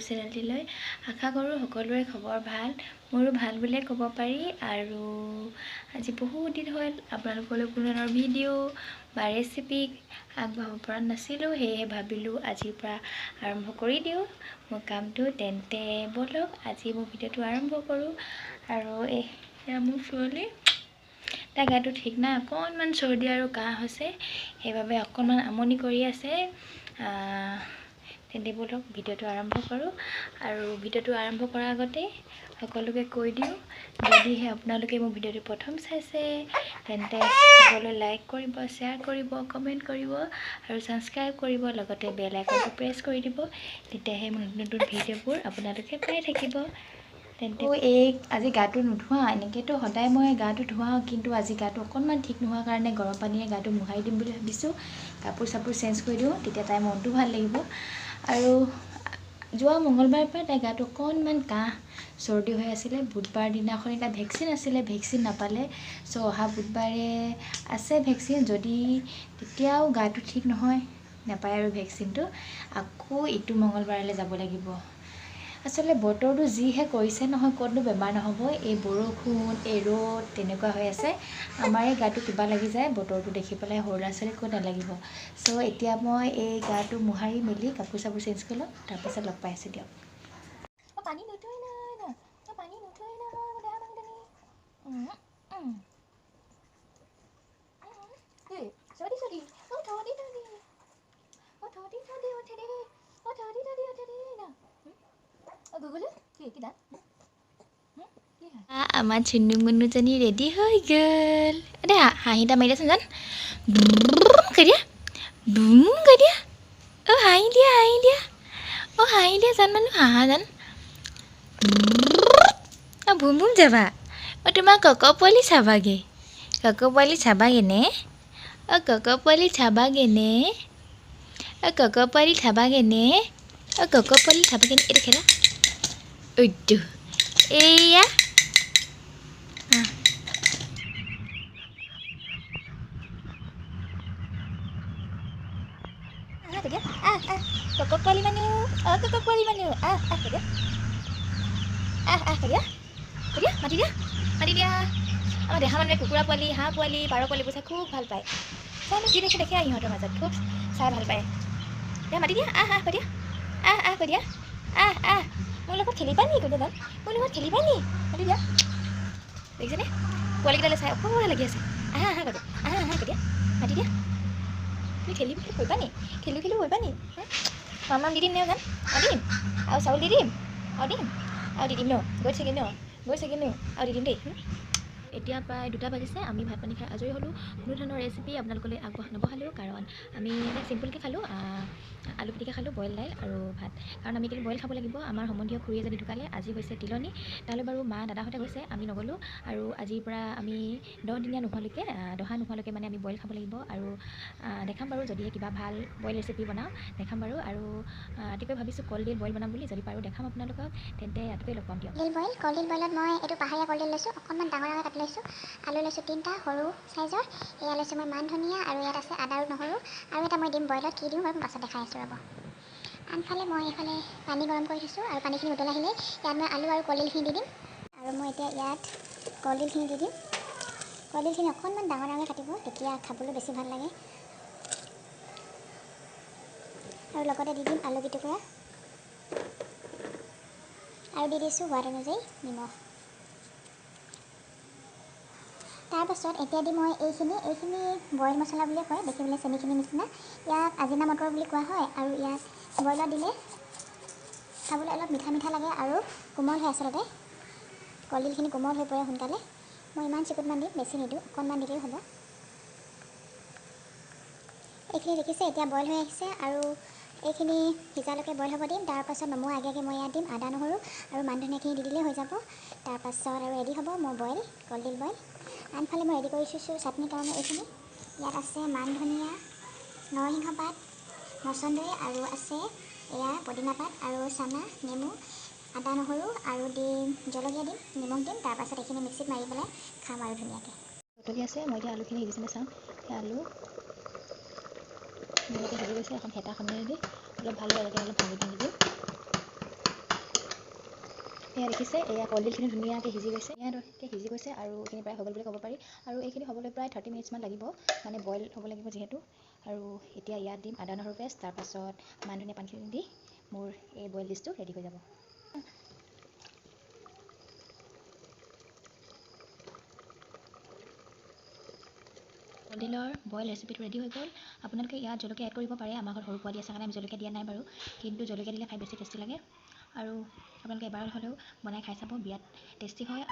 চেনেলটিলৈ। আশা কৰোঁ সকলোৰে খবৰ ভাল, মোৰো ভাল বুলিয়ে ক'ব পাৰি। আৰু আজি বহুত দিন হ'ল আপোনালোকলৈ কোনো ধৰণৰ ভিডিঅ' বা ৰেচিপি আগবঢ়াব পৰা নাছিলোঁ, সেয়েহে ভাবিলোঁ আজিৰ পৰা আৰম্ভ কৰি দিওঁ মোৰ কামটো। তেন্তে ব'লক আজি মোৰ ভিডিঅ'টো আৰম্ভ কৰোঁ। আৰু এয়া মোৰ ছোৱালী, তাই গাটো ঠিক নাই, অকণমান চৰ্দি আৰু কাহ হৈছে, সেইবাবে অকণমান আমনি কৰি আছে। তেন্তে ব'লক ভিডিঅ'টো আৰম্ভ কৰোঁ। আৰু ভিডিঅ'টো আৰম্ভ কৰাৰ আগতে সকলোকে কৈ দিওঁ, যদিহে আপোনালোকে মোৰ ভিডিঅ'টো প্ৰথম চাইছে তেন্তে সকলোৱে লাইক কৰিব, শ্বেয়াৰ কৰিব, কমেণ্ট কৰিব আৰু ছাবস্ক্ৰাইব কৰিব, লগতে বেল আইকনটো প্ৰেছ কৰি দিব, তেতিয়াহে মোৰ নতুন নতুন ভিডিঅ'বোৰ আপোনালোকে পাই থাকিব। তেন্তে এই আজি গাটো নোধোৱা, এনেকৈতো সদায় মই গাটো ধুৱাওঁ, কিন্তু আজি গাটো অকণমান ঠিক নোহোৱাৰ কাৰণে গৰম পানীৰে গাটো মোহাৰি দিম বুলি ভাবিছোঁ। কাপোৰ চাপোৰ চেঞ্জ কৰি দিওঁ, তেতিয়া তাইৰ মনটো ভাল লাগিব। আৰু যোৱা মঙলবাৰৰ পৰা তাইৰ গাটো অকণমান কাহ চৰ্দি হৈ আছিলে। বুধবাৰ দিনাখনি তাই ভেকচিন আছিলে, ভেকচিন নাপালে। চ' অহা বুধবাৰে আছে ভেকচিন, যদি তেতিয়াও গাটো ঠিক নহয় নাপায় আৰু ভেকচিনটো, আকৌ ইটো মঙলবাৰলৈ যাব লাগিব। আচলতে বতৰটো যিহে কৰিছে নহয়, ক'তনো বেমাৰ নহ'ব। এই বৰষুণ, এই ৰ'দ তেনেকুৱা হৈ আছে, আমাৰে গাটো কিবা লাগি যায় বতৰটো দেখি পেলাই, সৰু ল'ৰা ছোৱালী ক'ত নালাগিব। চ' এতিয়া মই এই গাটো মোহাৰি মেলি কাপোৰ চাপোৰ চেঞ্জ কৰি ল'ম, তাৰপাছত লগ পাই আছোঁ দিয়ক। পানী নুঠৈ নাই, পানী নুঠৈ আমাৰ চুনু মুনুজনী ৰেডি হৈ গ'ল। দেই হাঁহি এটা মাৰি দিয়াচোন জান, কৈ দিয়া, বুম কৈ দিয়া। অ' হাঁহি দিয়া, হাঁহি দিয়া, অ' হাঁহি দিয়া জান মানুহ, হাঁহা জান। অ' বুম বুম যাবা, অ' তোমাৰ কক পোৱালি চাবাগে, কক পোৱালি চাবাগে নে? অ' কক পোৱালি চাবাগে নে? অ' কক পোৱালি চাবাগে নে? অ' কক পোৱালি চাবাগে নে? এইটো খেলা ঐটো এইয়া। কক পোৱালি মানুহ, অ' কক পোৱালি মানুহ, আহ আহ দিয়া, আহ আহ দিয়া, দিয়া, মাতি দিয়া, মাতি দিয়া। আমাৰ দেহা মানুহে কুকুৰা পোৱালি, হাঁহ পোৱালি, পাৰ পোৱালিবোৰ চাই খুব ভাল পায়। জানো কি দেখে দেখে সিহঁতৰ মাজত খুব চাই ভাল পায়। দিয়া, মাতি দিয়া, আহ আহ কৈ দিয়া, আহ আহ কৈ দিয়া, আহ আহ। মোৰ লগত খেলিবা নি? কৈ দিয়া জান, মোৰ লগত খেলিবা নি? মাতি দিয়া। দেখিছেনে পোৱালিকেইটালৈ চাই অকণমান লাগি আছে। আহা আহা কৈ দিয়া, আহা আহা কৈ দিয়া, মাতি দিয়া। তুমি খেলি কৰিবা নি? খেলি খেলি কৰিবা নি? মামাম দি দিম নে জান? আৰু দিম, আৰু চাউল দি দিম, আৰু দিম, আৰু দি দিম ন? গৈছেগৈ ন, গৈছেগৈ ন, আৰু দি দিম দেই। এতিয়া প্ৰায় 2টা বাজিছে, আমি ভাত পানী খাই আজৰি হ'লোঁ। কোনো ধৰণৰ ৰেচিপি আপোনালোকলৈ নবঢ়ালোঁ, কাৰণ আমি চিম্পুলকৈ খালোঁ। আলু পিটিকা খালোঁ, বইল দাইল আৰু ভাত, কাৰণ আমি কিন্তু বইল খাব লাগিব। আমাৰ সম্বন্ধীয় খুৰী এজনী ঢুকালে, আজি হৈছে তিলনি। তালৈ বাৰু মা দাদাহঁতে গৈছে, আমি নগ'লোঁ। আৰু আজিৰ পৰা আমি 10 দিনীয়া নোহোৱালৈকে, দহা নোহোৱালৈকে মানে আমি বইল খাব লাগিব। আৰু দেখাম বাৰু, যদিহে কিবা ভাল বইল ৰেচিপি বনাওঁ দেখাম বাৰু। আৰু ৰাতিপুৱাই ভাবিছোঁ কলডিল বইল বনাম বুলি, যদি পাৰোঁ দেখাম আপোনালোকক। তেন্তে ৰাতিপুৱাই লগ পাম দিয়ক। কলডিল বইল, কলডিল বইলত মই এইটো পাহাৰীয়া কলডিল লৈছোঁ, অকণমান ডাঙৰ ডাঙৰ কাটি লৈছোঁ। আলু লৈছোঁ 3টা সৰু চাইজৰ, এয়া লৈছোঁ মই মান ধনিয়া, আৰু ইয়াত আছে আদা আৰু নহৰু, আৰু এটা মই দিম বইলত, কি দিওঁ বাৰু পাছত দেখাই আছোঁ ৰ'ব। আনফালে মই এইফালে পানী গৰম কৰি থৈছোঁ, আৰু পানীখিনি উতল আহিলেই ইয়াত মই আলু আৰু কলডিলখিনি দি দিম। আৰু মই এতিয়া ইয়াত কলডিলখিনি দি দিম। কলডিলখিনি অকণমান ডাঙৰ ডাঙৰকৈ কাটিব, তেতিয়া খাবলৈ বেছি ভাল লাগে। আৰু লগতে দি দিম আলু কেইটুকুৰা, আৰু দি দিছোঁ সোৱাদ অনুযায়ী নিমখ। তাৰপাছত এতিয়া দি মই এইখিনি বইল মছলা বুলিয়ে কয়, দেখিবলৈ চেনিখিনিৰ নিচিনা। ইয়াক আজিনা মটৰ বুলি কোৱা হয়। আৰু ইয়াক বইলত দিলে খাবলৈ অলপ মিঠা মিঠা লাগে আৰু কোমল হয়। আচলতে কলডিলখিনি কোমল হৈ পৰে সোনকালে। মই ইমান চিকুটমান দিম, বেছি নিদিওঁ, অকণমান দিলেও হ'ব। এইখিনি দেখিছে এতিয়া বইল হৈ আহিছে, আৰু এইখিনি সিজালৈকে বইল হ'ব দিম। তাৰপাছত নমোৱাৰ আগে আগে মই ইয়াত দিম আদা নহৰু আৰু মান ধনিয়াখিনি দি দিলেই হৈ যাব। তাৰপাছত আৰু ৰেডি হ'ব মোৰ বইল কলডিল বইল। আনফালে মই ৰেডি কৰি থৈছোঁ চাটনিৰ কাৰণে এইখিনি। ইয়াত আছে মান ধনিয়া, নৰসিংহ পাত, মচন্দৈ, আৰু আছে এয়া পদিনা পাত আৰু চানা, নেমু, আদা নহৰু, আৰু দিম জলকীয়া দিম, নিমখ দিম। তাৰপাছত এইখিনি মিক্সিত মাৰি পেলাই খাম আৰু ধুনীয়াকৈ। উতলি আছে, মই এতিয়া আলুখিনি সিজিছেনে চাওঁ। আলু ধুনীয়াকৈ সিজি গৈছে। এখন হেতাখনেৰে দি অলপ ভালদৰে এনেকৈ অলপ ভাঙি ভাঙি দিম। এয়া দেখিছে, এয়া কলডিলখিনি ধুনীয়াকৈ সিজি গৈছে, ধুনীয়াকৈ সিজি গৈছে আৰু এইখিনি প্ৰায় হৈ গ'ল বুলি ক'ব পাৰি। আৰু এইখিনি হ'বলৈ প্ৰায় 30 মিনিটছমান লাগিব, মানে বইল হ'ব লাগিব যিহেতু। আৰু এতিয়া ইয়াত দিম আদা নহৰু পেষ্ট, তাৰপাছত মান ধনিয়া পাতখিনি দি মোৰ এই বইল ডিছটো ৰেডি হৈ যাব। কলডিলৰ বইল ৰেচিপিটো ৰেডি হৈ গ'ল। আপোনালোকে ইয়াত জলকীয়া এড কৰিব পাৰে। আমাৰ ঘৰত সৰু পোৱালি আছে কাৰণে আমি জলকীয়া দিয়া নাই বাৰু, কিন্তু জলকীয়া দিলে খাই বেছি টেষ্টি লাগে। আৰু আপোনালোকে এবাৰ হ'লেও বনাই খাই চাব, বিৰাট টেষ্টি হয়।